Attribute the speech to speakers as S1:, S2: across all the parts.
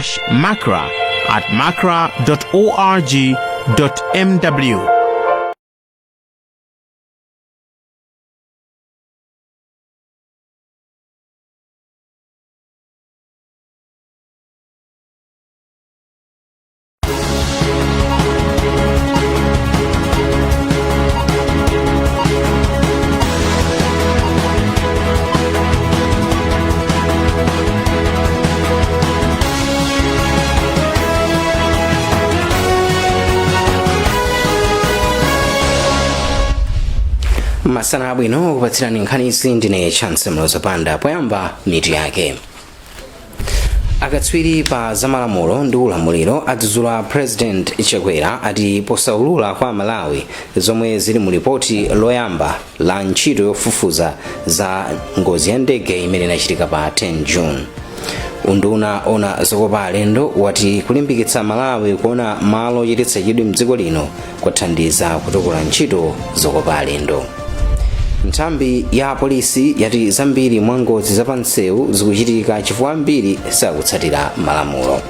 S1: dash macra at macra org mw.
S2: Masana abwino. Kupatsirani nkhani izi ndine Chance Mlozapanda. Poyamba, mitu yake. Akatswiri pa zamalamulo ndi ulamuliro adzudzula President Chakwera, ati posaulula kwa Malawi zomwe zili mu lipoti loyamba la ntchito yofufuza za ngozi ya ndege imene inachitika pa 10 June. Unduna ona zokopa alendo wati kulimbikitsa Malawi kuona malo ochititsa chidwi mdziko lino kwathandiza kutukula ntchito zokopa alendo. Nthambi ya polisi yati zambiri mwa ngozi zapamsewu zikuchitika chifukwa ambiri sakutsatira malamulo.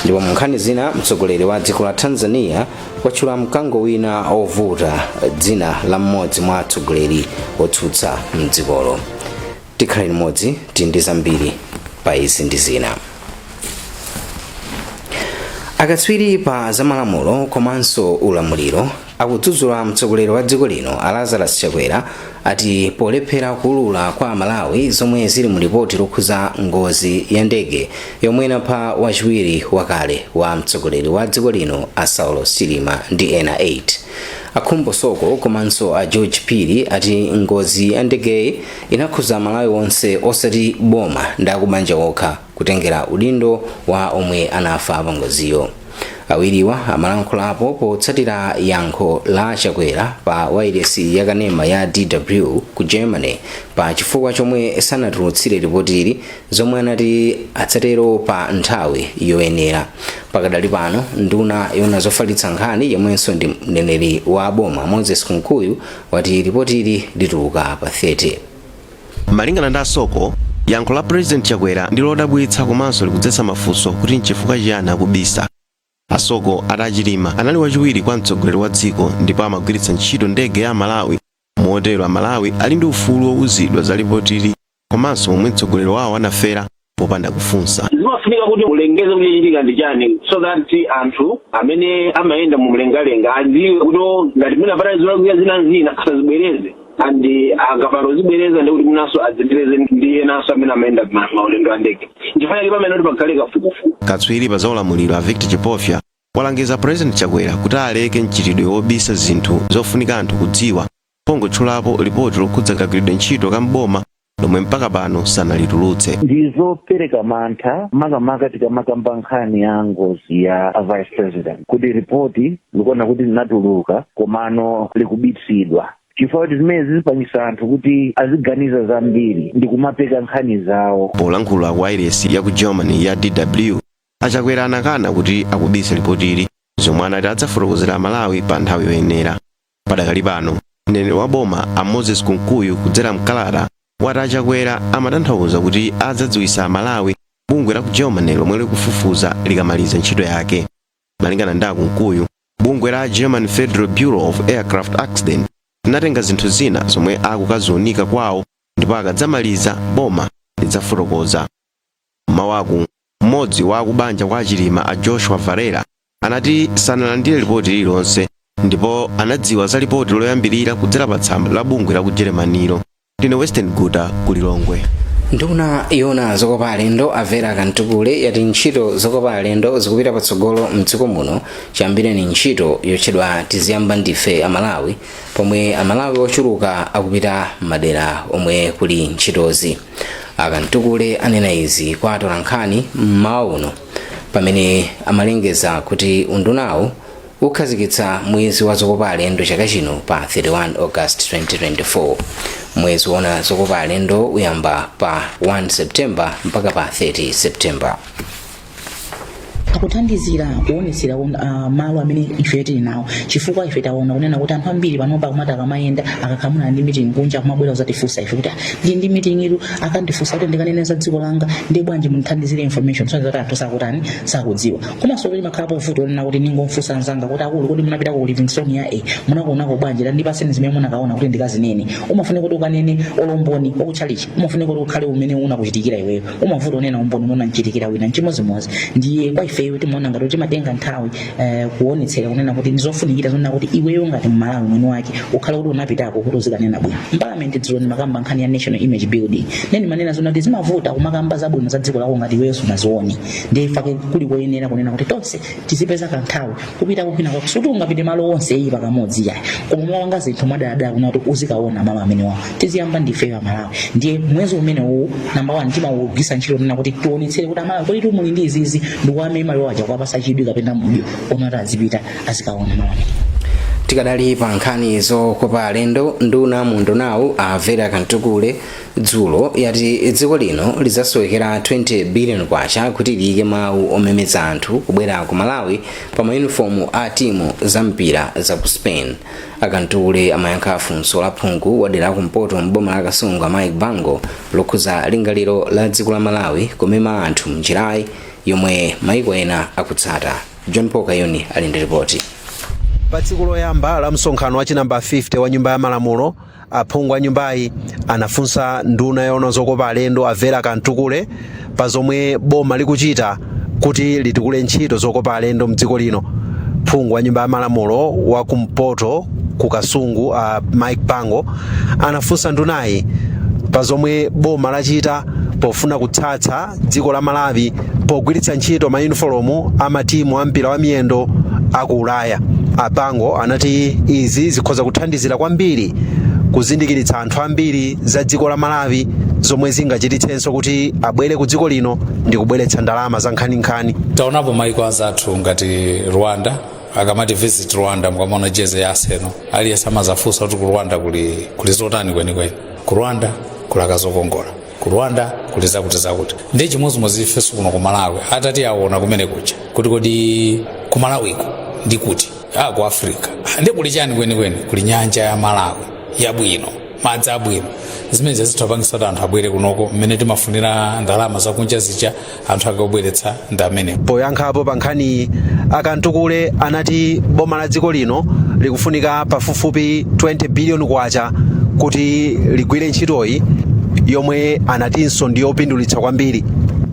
S2: Ndipo mu nkhani zina, mtsogoleri wa dziko la Tanzania watchula mkango wina ovuta dzina la mmodzi mwa atsogoleri otsutsa mdzikolo. Tikhale limodzi, tili ndi zambiri pa izi ndi zina. Akatswiri pa zamalamulo komanso ulamuliro akudzudzula mtsogoleri wa dziko lino a Lazarus Chakwera, ati polephera kuulula kwa Malawi zomwe zili mu lipoti lokhuza ngozi ya ndege yomwe inapha wachiwiri wakale wa mtsogoleri wa dziko lino a Saulos Chilima ndi ena 8. A Khumbo Soko komanso a George Phiri ati ngozi ya ndegeyi inakhuza Malawi onse, osati boma ndi akubanja okha, kutengera udindo wa omwe anafa pa ngoziyo. Awiriwa amalankhulapo potsatira yankho la Chakwera pa wailesi yakanema ya DW ku Germany pa chifukwa chomwe sanatulutsire ripotili, zomwe anati adzatero pa nthawi yoyenera. Pakadali pano, nduna yona zofalitsa nkhani yomwenso ndi mneneri wa boma Moses Kunkuyu wati ripotili lituluka pa 30.
S3: Malingana ndi Asoko, yankho la President Chakwera ndi lodabwitsa komanso likudzetsa mafunso kuti nchifukwa chiyani akubisa. Asoko ati Achilima anali wachiwiri kwa mtsogoleri wa dziko ndipo amagwiritsa ntchito ndege ya Malawi, motero Amalawi ali ndi ufulu wowuzidwa za lipotili komanso momwe mtsogoleri wawo anafera popanda kufunsa.
S4: Zimafunika kuti ulengeze kuti chachitika ndi chani, so that anthu amene amayenda mu mlengalenga adziwe kuti ngati mwina patali zolakwika zina zina asazibwereze, and akapanda kuzibwereza ndi kuti mwinanso adziteteze ndi enanso amene amayenda maulendo a ndege. Nchifukwa chake pamene kuti pakhale kafukufuku.
S3: Katswiri pa zaulamuliro a Victor Chipofya walangiza President Chakwera kuti aleke mchitidwe wobisa zinthu zofunika anthu kudziwa, pongotchulapo lipoti lokhudza kagwiridwe ntchito ka mboma lomwe mpaka pano sanalitulutse.
S5: Ndizopereka mantha, makamaka tikamakamba nkhani ya ngozi ya a vice president, kuti ripoti likuona kuti linatuluka komano likubisidwa, chifukwa kuti zimene zizipangisa anthu kuti aziganiza zambiri ndi kumapeka nkhani zawo.
S3: Polankhula ku wailesi ya ku Germany ya DW, Achakwera anakana kuti akubisa lipotili, zomwe anati adzafotokozera Amalawi pa nthawi yoyenera. Padakali pano, mneneri wa boma a Moses Kunkuyu kudzera mkalata wati Achakwera amatanthauza kuti adzadziwisa Amalawi bungwe la ku Germany lomwe likufufuza likamaliza ntchito yake. Malingana ndi Akunkuyu, bungwe la German Federal Bureau of Aircraft Accident linatenga zinthu zina zomwe akukaziunika kwawo, ndipo akadzamaliza boma lidzafotokoza. Mawaku mmodzi wa akubanja kwa Achilima a Joshua Varela anati sanalandire lipoti lililonse ndipo anadziwa za lipoti loyambirira kudzera pa tsamba la bungwe la ku Germanilo. Ndine Western Guta ku Lilongwe.
S2: Nduna yona zokopa alendo a Vera Kamtukule yati ntchito zokopa alendo zikupita patsogolo mdziko muno chiyambireni ntchito yotchedwa Tiziyamba Ndife Amalawi, pomwe Amalawi ochuluka akupita madera omwe kuli ntchitozi. Akamtukule anena izi kwa atolankhani mmawa uno pamene amalengeza kuti undunawu ukhazikitsa mwezi wa zokopa alendo chaka chino pa 31 August 2024. Mwezi wona zokopa alendo uyamba pa 1 September mpaka pa 30 September.
S6: Kuthandizira kuonetsera malo amene ife tili nawo, chifukwa ife taona kunena kuti anthu ambiri panopa akumati akamayenda, akakhamuna ndi meeting kunja, akumabwera kuzatifunsa ife kuti, "Ah, ndili ndi meeting ilu, akandifunsa kuti ndikanene za dziko langa, ndi bwanji mundithandizire information?" So zoti anthu sakutani, sakudziwa. Komanso kuti makhalapo vuto lonena kuti ningomfunsa anzanga kuti, "Akulu, kuti munapita ku Livingstone ya a munakuonako bwanji? Landipaseni zimene munakaona kuti ndikazinene." Umafuna kuti ukanene umboni wakutchalichi, umafuna kuti ukhale umene unakuchitikira iweyo. Umavuta unena umboni umene unamchitikira wina. Nchimozimozi ndiye kwa ifeyo, timaona ngati timatenga nthawi kuonetsera kunena kuti ndizofunikira zonena kuti iweyo ngati Mmalawi mwini wake ukhale kuti unapitako kuti uzikanena bwino. Mparliament dzulo ndimakamba nkhani ya national image building, neni manena zona kuti zimavuta kumakamba zabwino za dziko lako ngati iweyo sunazione. Ndiye fake kuli koyenera kunena kuti tonse tizipeza kanthawi kupita kwina kwako. Suti ungapite malo onse iyi pakamodzi, yayi, koma mawanga zinthu mwadadada kuna kuti uzikaona malo amene wawo. Tiziyamba ndifeyo Amalawi. Ndiye mwezi umene uwu, number one, timawugwisa ntchito kunena kuti tionetsere kuti Amalawi kodi tumuli ndi izizi, ndikuwame malo aja kuwapasa chidwi kapena mudyo onati azipita azikaona malo amene.
S2: Tikadali pa nkhani zokopa alendo, nduna mu undunawu a Vera Kantukule dzulo yati dziko lino lidzasowekera 20 billion kwacha kuti liyike mawu omemeza anthu kubwera ku Malawi pa mayunifomu a timu za mpira za ku Spain. Akantukule amayankha funso la phungu wa dera kumpoto mboma la Kasungu, Mike Bango, lokhuza lingaliro la dziko la Malawi kumema anthu mnjirayi yomwe maiko ena akutsata. John Paul Kayuni ali ndi ripoti.
S7: Pa tsiku loyamba la msonkhano wa chinamba 50 wa Nyumba ya Malamulo, aphungu a nyumbayi anafunsa nduna yoona zokopa alendo a Vera Kantukule pa zomwe boma likuchita kuti litukule ntchito zokopa alendo mdziko lino. Phungu wa Nyumba ya Malamulo wa kumpoto ku Kasungu, a Mike Bango, anafunsa ndunayi pa zomwe boma lachita pofuna kutsatsa dziko la Malawi pogwiritsa ntchito mayunifolomu a matimu a mpira wa miyendo aku Ulaya. Abango anati izi zikhoza kuthandizira kwambiri kuzindikiritsa anthu ambiri za dziko la Malawi, zomwe zingachititsenso kuti abwere ku dziko lino ndi kubweretsa ndalama za nkhaninkhani.
S8: Taonapo maiko anzathu ngati Rwanda, akamati "Visit Rwanda", mukamaona jezi ya Arsenal, aliyense amazafunsa kuti ku Rwanda kuli zotani kwenikweni? Ku Rwanda kuli akazokongola, ku Rwanda kuli zakuti zakuti. Ndi chimodzimodzi ifenso kuno ku Malawi, atati aona kumene kuja kuti kodi ku Malawiko ndi kuti, ku Africa ndi kuli chani kwenikweni? Kuli nyanja ya Malawi yabwino, madzi abwino. Zimene zitapangisa kuti anthu abwere kunoko, mmene timafunira ndalama zakunja zija, anthu akabweretsa ndi amene.
S7: Poyankhapo pa nkhaniyi, Akantukule anati boma la dziko lino likufunika pafupifupi 20 billion kwacha kuti ligwire ntchitoyi, yomwe anatinso ndi yopindulitsa kwambiri.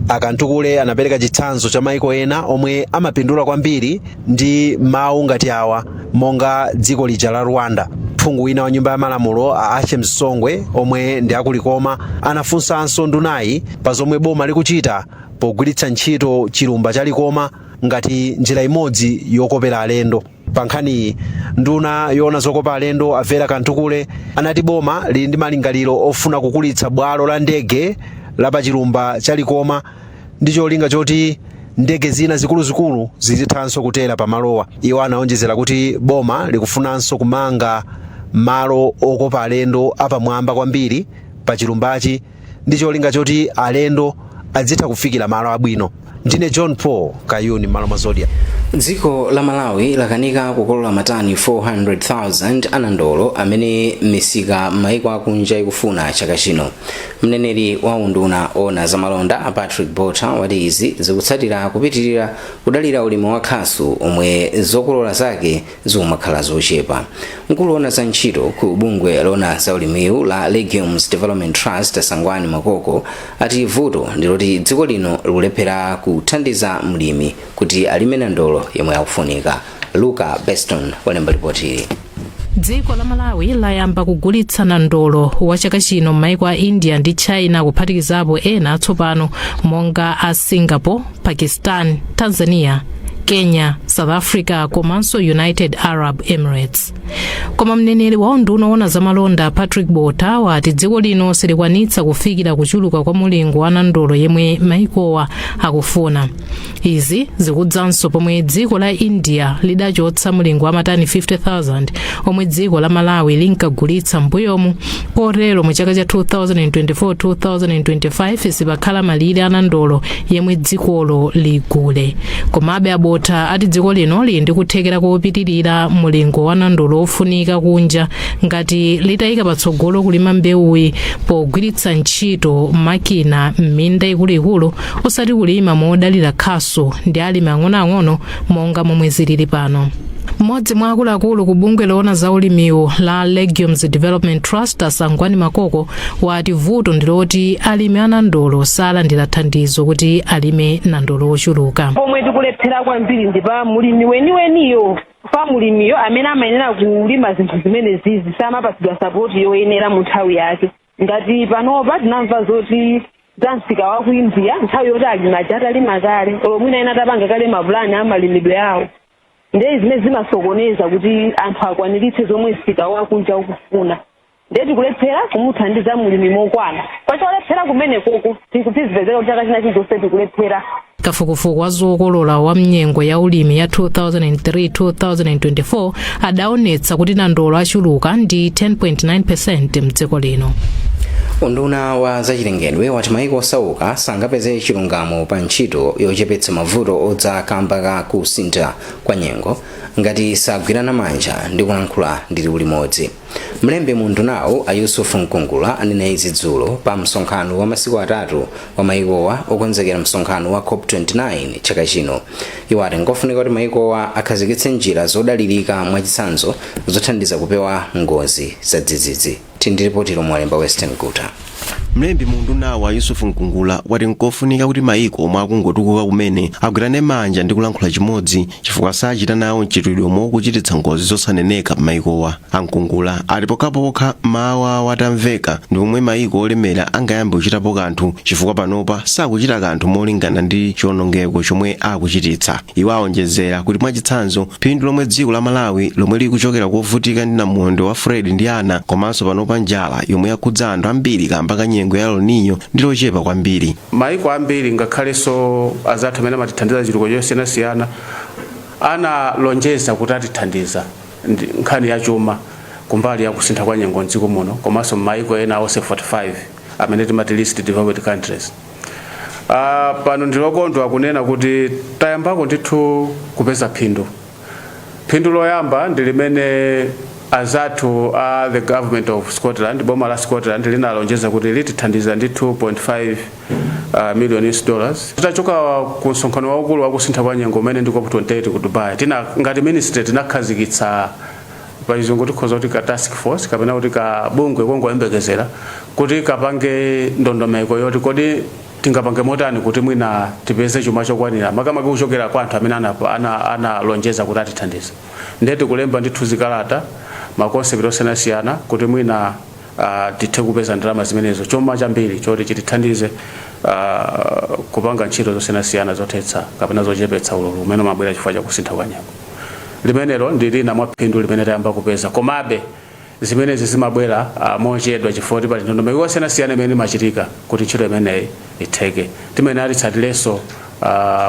S7: Akantukule anapereka chitsanzo cha maiko ena omwe amapindula kwambiri ndi mawu ngati awa, monga dziko lija la Rwanda. Phungu wina wa Nyumba ya Malamulo, a Achem Songwe, omwe ndi akulikoma, anafunsanso ndunayi pa zomwe boma likuchita pogwiritsa ntchito chilumba cha Likoma ngati njira imodzi yokopera alendo. Pa nkhaniyi, nduna yoona zokopa alendo a Vera Kantukule anati boma lili ndi malingaliro ofuna kukulitsa bwalo la ndege la pa chilumba cha Likoma ndi cholinga choti ndege zina zikuluzikulu zizithanso kutera pamalowa. Iwo anaonjezera kuti boma likufunanso kumanga malo okopa alendo apamwamba kwambiri pa chilumbachi ndi cholinga choti alendo azitha kufikira malo abwino. Ndine John Paul Kayuni, malo mwa Zodiak.
S2: Dziko la Malawi lakanika kukolola matani 400,000 anandolo amene misika m'maiko akunja ikufuna chaka chino. Mneneri wa unduna ona zamalonda a Patrick Botha wati izi zikutsatira kupitirira kudalira ulimi wa khasu omwe zokolola zake zimakhala zochepa. Mkulu woona za ntchito ku bungwe lona za ulimiwu la Legumes Development Trust, Sangwani Makoko, ati vuto ndiloti dziko lino likulephera kuthandiza mlimi kuti alime nandolo yomwe akufunika. Luka Beston walemba ripoti ili.
S9: Dziko la Malawi layamba kugulitsa nandolo wa chaka chino m'maiko a India ndi China, kuphatikizapo ena atsopano monga a Singapore, Pakistan, Tanzania, Kenya, South Africa komanso United Arab Emirates. Koma mneneri wa unduna owona zamalonda, Patrick Botha, wati dziko lino silikwanitsa kufikira kuchuluka kwa mulingo wa nandolo yemwe maikowa akufuna. Izi zikudzanso pomwe dziko la India lidachotsa mulingo wa matani 50,000 omwe dziko la Malawi linkagulitsa mbuyomu, kotero mu chaka cha 2024-2025 sipakhala malire a nandolo yemwe dzikolo ligule. Komabe, aBotha ati dziko lino lili ndi kuthekera kopitirira mulingo wa nandolo ofunika kunja ngati litayika patsogolo kulima mbewuyi pogwiritsa ntchito makina m'minda ikuluikulu, osati kulima modalira khasu ndi alimi ang'onoang'ono monga momwe zilili pano. Mmodzi mwa akuluakulu ku bungwe loona za ulimiwo la Legumes Development Trust, Asangwani Makoko, wati vuto ndiloti alimi a nandolo salandira thandizo kuti alime nandolo ochuluka.
S10: Pomwe tikulephera kwambiri ndi pa mulimi weniweniyo, pa mulimiyo amene amayenera kulima zinthu zimene zizi samapatsidwa support yoyenera mu nthawi yake. Ngati panopa tinamva zoti za msika wa ku India, nthawi yoti alimi aja atalima kale, olo mwina ena atapanga kale mapulani amalimidwe awo, ndiye zimene zimasokoneza kuti anthu akwaniritse zomwe msika wakunja ukufuna. Ndiye tikulephera kumuthandiza mulimi mokwana. Pacholephera kumene koko tikupizipezeka kuti chaka china chilichonse tikulephera.
S9: Kafukufuku wa zokolola wa mnyengo ya ulimi ya 2003-2024 adaonetsa kuti nandolo achuluka ndi 10.9% mdziko lino.
S2: Unduna wa zachilengedwe wati maiko osauka sangapeze chilungamo pa ntchito yochepetsa mavuto odza kamba ka kusintha kwa nyengo ngati sagwirana manja ndi kulankhula ndi liwu limodzi. Mlembi mu undunawo, a Yusufu Mkungula, anena izi dzulo pa msonkhano wa masiku 3 wa maikowa okonzekera msonkhano wa COP 29 chaka chino. Iwo ati nkofunika kuti maikowa akhazikitse njira zodalirika, mwachitsanzo zothandiza kupewa ngozi za dzidzidzi. Tindi ripoti lomwe walemba Western Guta.
S3: Mlembi mu undunawo, a Yusufu Mkungula, wati nkofunika kuti maiko omwe akungotukuka kumene agwirane manja ndi kulankhula chimodzi, chifukwa sachita nawo mchitidwe omwe ukuchititsa ngozi zosaneneka m'maikowa. Amkungula ati pokhapokha mawu awo atamveka ndi pomwe maiko olemera angayambe kuchitapo kanthu, chifukwa panopa sakuchita kanthu molingana ndi chiwonongeko chomwe akuchititsa. Iwo awonjezera kuti, mwachitsanzo, phindu lomwe dziko la Malawi lomwe likuchokera kovutika ndi namondwe wa Fred ndi Ana, komanso panopa njala yomwe yakhudza anthu ambiri kamba ka nyengo ya El Nino, ndi lochepa kwambiri.
S11: Maiko ambiri, ngakhalenso azathu amene amatithandiza chitukuko chosiyanasiyana, analonjeza kuti atithandiza nkhani ya chuma kumbali ya kusintha kwa nyengo mdziko muno komanso maiko ena onse 45 amene timati least developed countries. Pano ndilokondwa kunena kuti tayambako ndithu kupeza phindu. Phindu loyamba ndi limene azathu a the government of Scotland, boma la Scotland, linalonjeza kuti litithandiza ndi 2.5 million US dollars. Titachoka ku msonkhano waukulu wakusintha kwa nyengo umene ndi COP 28 ku Dubai, tina ngati ministry tinakhazikitsa, pachizungu tikhoza kuti ka task force kapena kuti ka bungwe kongoyembekezera kuti kapange ndondomeko yoti kodi tingapange motani kuti mwina tipeze chuma chokwanira, makamaka kuchokera kwa anthu amene analonjeza kuti atithandiza. Ndiye tikulemba ndithu zikalata, ma concept osiyanasiyana, kuti mwina tithe kupeza ndalama zimenezo, chuma chambiri choti chitithandize kupanga ntchito zosiyanasiyana zothetsa kapena zochepetsa ululu umene umabwera chifukwa cha kusintha kwa nyengo. Limenelo ndi lina mwa phindu limene tayamba kupeza. Komabe zimenezi zimabwera mochedwa chifukwa kuti pali ndondomeko yosiyanasiyana imene imachitika kuti ntchito imeneyi itheke. Timene atitsatirenso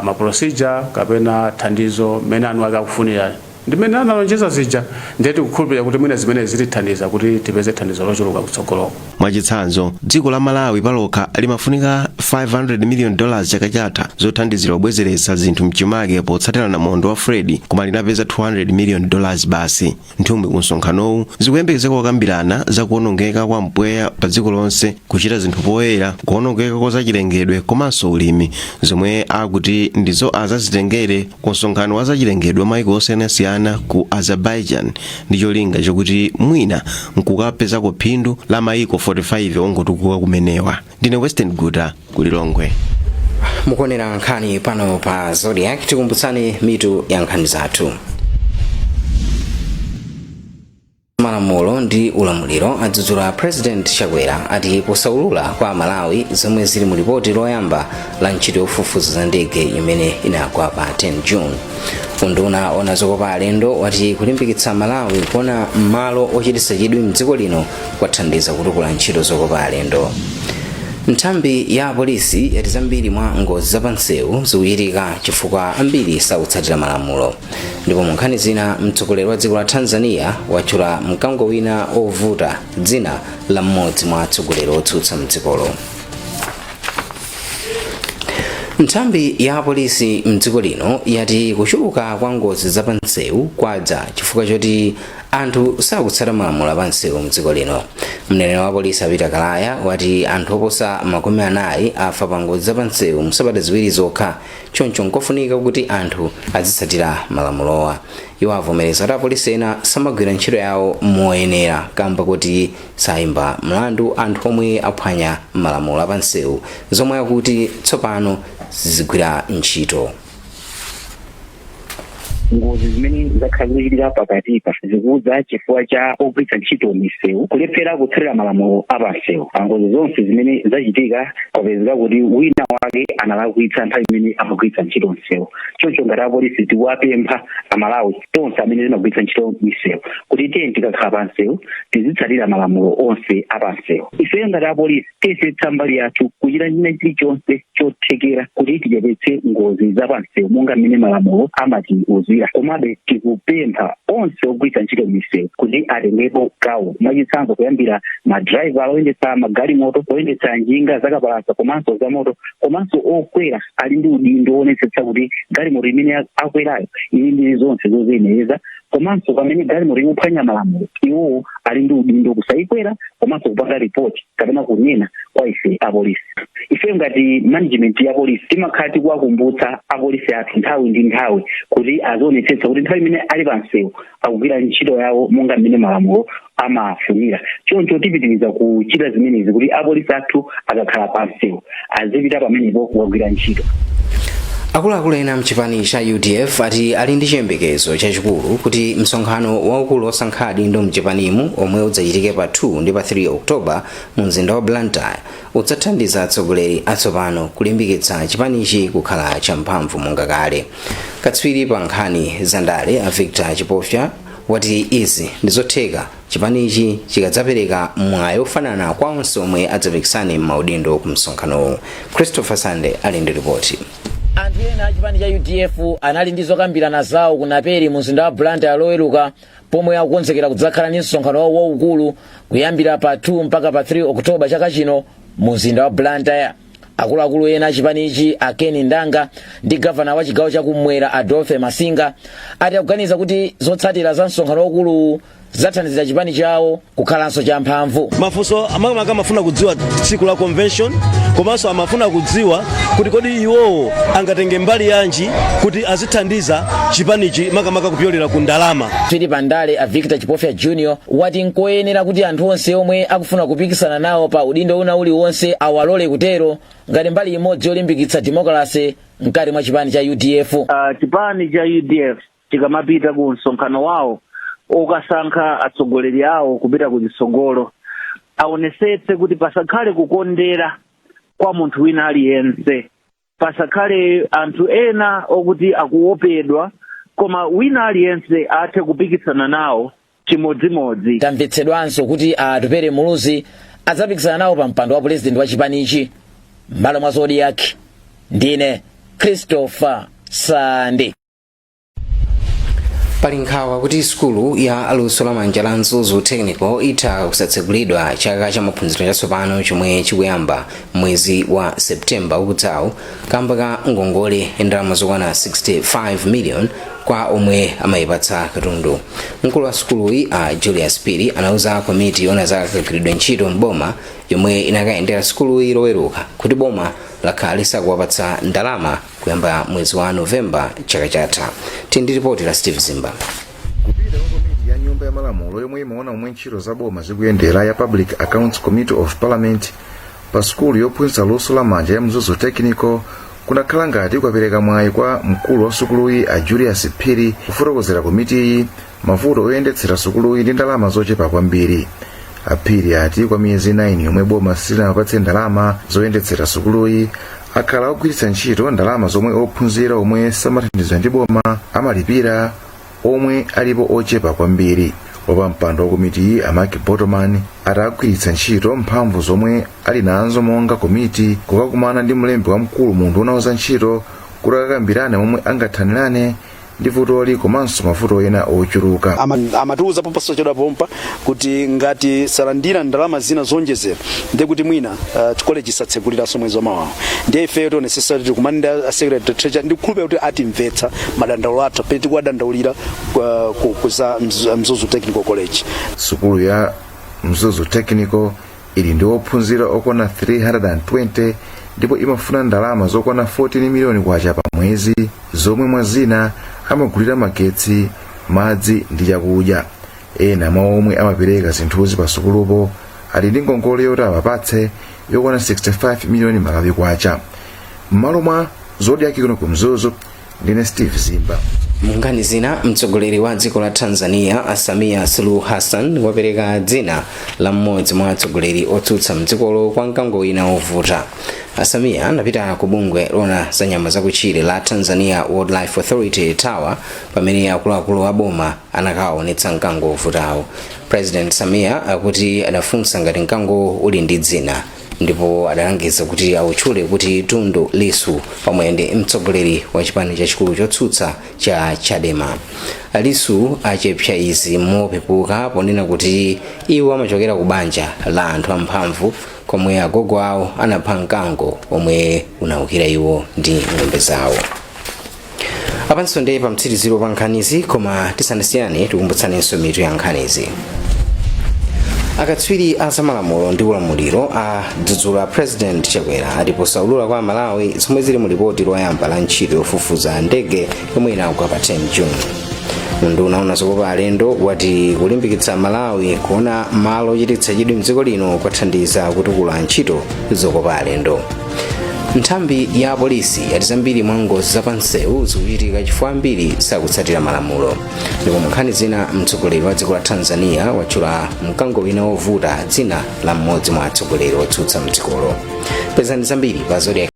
S11: ma procedure kapena thandizo mmene anu ake akufunira ndimene analonjeza zija. Ndiye tikukhulupirira kuti mwina zimenezi zitithandiza kuti tipeze thandizo lochuluka kutsogoloko.
S3: Mwachitsanzo, dziko la Malawi palokha limafunika $500 million chaka chatha zothandizira kubwezeretsa zinthu mchimake potsatira namondwe wa Fred, koma linapeza $200 million basi. Nthumwi ku msonkhanowu zikuyembekezeka kukambirana za kuwonongeka kwa mpweya pa dziko lonse, kuchita zinthu poyera, kuwonongeka kwa zachilengedwe komanso ulimi, zomwe akuti ndizo azazitengere ku msonkhano wa zachilengedwe wa maiko osiyanasiyana ku Azerbaijan, ndi cholinga chokuti mwina nkukapezako phindu la maiko 45 ongotukuka kumenewa. Ndine Western Guta, kuLilongwe.
S2: Mukuonera nkhani pano pa Zodiak. Tikumbutsani mitu ya nkhani zathu. zamalamulo ndi ulamuliro adzudzula President Chakwera ati posaulula kwa Malawi zomwe zili mu lipoti loyamba la ntchito yofufuza za ndege imene inagwa pa 10 June. Unduna ona zokopa alendo wati kulimbikitsa Malawi kuona malo ochititsa chidwi mdziko lino kwathandiza kutukula ntchito zokopa alendo. Nthambi ya polisi yati zambiri mwa ngozi zapamsewu zikuchitika chifukwa ambiri sakutsatira malamulo. Ndipo mu nkhani zina, mtsogoleri wa dziko la Tanzania watchula mkango wina ovuta dzina la mmodzi mwa atsogoleri otsutsa mdzikolo. Nthambi ya polisi mdziko lino yati kuchuluka kwa ngozi zapamsewu kwadza chifukwa choti anthu sakutsata malamulo apamsewu mdziko lino. Mneneri wa polisi a Peter Kalaya wati anthu oposa 40 afa pa ngozi zapamsewu msabata 2 zokha, choncho nkofunika kuti anthu azitsatira malamulowa. Iwo avomereza kuti apolisi ena samagwira ntchito yawo moyenera kamba kuti sayimba mlandu anthu omwe aphwanya malamulo apamsewu, zomwe akuti tsopano zizigwira ntchito.
S5: Ngozi zimene zakhala zikuchitika pakatipa zikudza chifukwa cha ogwiritsa ntchito misewu kulephera kutsatira malamulo apamsewu. Ngozi zonse zimene zachitika kwapezeka kuti wina wake analakwitsa nthawi imene amagwiritsa ntchito msewu. Choncho ngati apolisi tikuwapempha Amalawi tonse amene timagwiritsa ntchito misewu kuti tiye tikakhala pa msewu tizitsatira malamulo onse apamsewu. Ifeyo ngati apolisi tiyesetsa mbali yathu kuchita china chilichonse chothekera kuti tichepetse ngozi zapamsewu monga mmene malamulo amatiuzira. Komabe tikupempha onse ogwiritsa ntchito misewu kuti atengepo gawo, mwachitsanzo kuyambira madraiva oyendetsa magalimoto, oyendetsa njinga zakapalasa komanso zamoto, komanso okwera ali ndi udindo woonetsetsa kuti galimoto imene akwerayo ili ndi zonse zoziyenereza, komanso pamene galimoto ikuphwanya malamulo iwowo ali ndi udindo kusayikwera komanso kupanga ripoti kapena kunena kwa ife apolisi. Ife ngati management ya polisi timakhala tikuwakumbutsa apolisi athu nthawi ndi nthawi kuti azionetsetsa kuti nthawi imene ali pamsewu akugwira ntchito yawo monga mmene malamulo amafunira. Choncho tipitiriza kuchita zimenezi kuti apolisi athu akakhala pamsewu azipita pamenepo kukagwira ntchito.
S2: Akuluakulu ena mchipani cha UDF ati ali ndi chiyembekezo chachikulu kuti msonkhano waukulu osankha adindo mchipanimu omwe udzachitike pa 2 ndi pa 3 Oktoba mu mzinda wa Blantyre udzathandiza atsogoleri atsopano kulimbikitsa chipanichi kukhala champhamvu monga kale. Katswiri pa nkhani za ndale a Victor Chipofya wati izi ndizotheka chipanichi chikadzapereka mwayi ofanana kwa onse omwe adzapikisane m'maudindo ku msonkhanowu. Christopher Sande ali ndi ripoti.
S12: Anthu ena a chipani cha UDF anali ndi zokambirana zawo ku Naperi mu mzinda wa Blantyre Loweruka, pomwe akukonzekera kudzakhala ndi msonkhano wawo waukulu kuyambira pa 2 mpaka pa 3 Oktoba chaka chino mu mzinda wa Blantyre. Akuluakulu ena a chipanichi a Ken Ndanga ndi gavana wa chigawo chakumwera a Dorothy Masinga ati akuganiza kuti zotsatira za msonkhano waukulu zathandizira chipani chawo kukhalanso champhamvu.
S13: Mafunso makamaka amafuna kudziwa tsiku la convention, komanso amafuna kudziwa kuti kodi iwowo angatenge mbali yanji kuti azithandiza chipanichi, makamaka kupyolera ku ndalama.
S12: Katswiri pandale a Victor Chipofya Junior wati nkoyenera kuti anthu onse omwe akufuna kupikisana nawo pa udindo una uliwonse awalole kutero ngati mbali imodzi yolimbikitsa demokrasi mkati mwa chipani cha UDF.
S14: Chipani cha UDF chikamapita ku msonkhano wawo okasankha atsogoleri awo kupita ku chitsogolo, aonesetse kuti pasakhale kukondera kwa munthu wina aliyense, pasakhale anthu ena okuti akuopedwa, koma wina aliyense athe kupikisana nawo chimodzimodzi.
S12: Tamvetsedwanso kuti a Atupele Muluzi adzapikisana nawo pa mpando wa pulezidenti wa chipanichi. M'malo mwa Zodiak, ndine Christopher Sande.
S2: Pali nkhawa kuti sukulu ya luso lamanja la Mzuzu Technical itha kusatsegulidwa chaka cha maphunziro chatsopano chomwe chikuyamba mwezi wa Septemba ukudzawu kamba ka ngongole ya ndalama zokwana 65 million kwa omwe amayipatsa katundu. Mkulu wa sukuluyi a Julius Phiri anauza komiti yoona za kagwiridwe ntchito mboma yomwe inakayendera sukuluyi Loweruka kuti boma lakhala lisakuwapatsa ndalama kuyamba mwezi wa Novemba chaka chatha. Tili ndi ripoti la Steve Zimba.
S15: Kupita kwa komiti ya nyumba ya malamulo yomwe imaona momwe ntchito za boma zikuyendera ya Public Accounts Committee of Parliament pa sukulu yophunzitsa luso lamanja ya Mzuzu Technical kunakhala ngati kukapereka mwayi kwa mkulu wa sukuluyi a Julius Phiri kufotokozera komitiyi Mavuto oyendetsera sukuluyi ndi ndalama zochepa kwambiri. Aphiri ati kwa miyezi 9 yomwe boma silinapatse ndalama zoyendetsera sukuluyi, akhala ogwiritsa ntchito ndalama zomwe ophunzira omwe samathandizidwa ndi boma amalipira, omwe alipo ochepa kwambiri. Wapampando wa komitiyi, a Mark Botoman, ati agwiritsa ntchito mphamvu zomwe ali nazo monga komiti kukakumana ndi mlembi wamkulu mu unduna za ntchito kuti akakambirane momwe angathanirane ndi vutoli komanso mavuto ena ochuluka.
S13: Amatiuza posachedwa pompa kuti ngati salandira ndalama zina zonjezera, ndiye kuti mwina college isatseguliranso mwezi wamawawo. Ndiye ifeyo tionesesa kuti tikumane ndi a secretary treasurer. Ndikukhulupirira kuti atimvetsa madandaulo athu pene tikuwadandaulira za Mzuzu Technical College.
S15: Sukulu ya Mzuzu Technical ili ndi ophunzira okwana 320 ndipo imafuna ndalama zokwana 14 miliyoni kwacha pa mwezi, zomwe mwa zina amagulira magetsi, madzi ndi chakudya. Ena mwa omwe amapereka zinthuzi pa sukulupo ali ndi ngongole yoti awapatse yokwana 65 miliyoni Malawi kwacha. M'malo mwa Zodiak kuno ku Mzuzu, ndine Steve Zimba.
S2: Munkhani zina, mtsogoleri wa dziko la Tanzania, Samia Suluhu Hassan, wapereka dzina la mmodzi mwa atsogoleri otsutsa mdzikolo kwa mkango wina wovuta. Samia anapita ku bungwe lona za nyama zakutchire la Tanzania Wildlife Authority, TAWA, pamene akuluakulu a boma anakawaonetsa mkango wovutawo. President Samia akuti adafunsa ngati mkango uli ndi dzina ndipo adalangiza kuti awutchule kuti Tundu Lisu, pamwe ndi mtsogoleri wa chipani chachikulu chotsutsa cha Chadema. Lisu achepsa izi mopepuka ponena kuti iwo amachokera ku banja la anthu amphamvu komwe agogo awo anapha mkango omwe unawukira iwo ndi ng'ombe zawo. Apanso ndi pamtsiriziro pa nkhanizi, koma tisanasiyane tikumbutsanenso mitu ya nkhanizi. Akatswiri a zamalamulo ndi ulamuliro adzudzula President Chakwera, ati posaulula kwa Malawi zomwe zili mu lipoti loyamba la ntchito yofufuza ndege yomwe inagwa pa 10 June. Unduna oona zokopa alendo wati kulimbikitsa Malawi kuona malo ochititsa chidwi mdziko lino kwathandiza kutukula ntchito zokopa alendo. Nthambi ya polisi yati zambiri mwa ngozi zapamsewu zikuchitika chifukwa ambiri sakutsatira malamulo. Ndipo mu nkhani zina, mtsogoleri wa dziko la Tanzania watchula mkango wina wovuta dzina la mmodzi mwa atsogoleri otsutsa mdzikolo. Pezani zambiri pa Zodiak.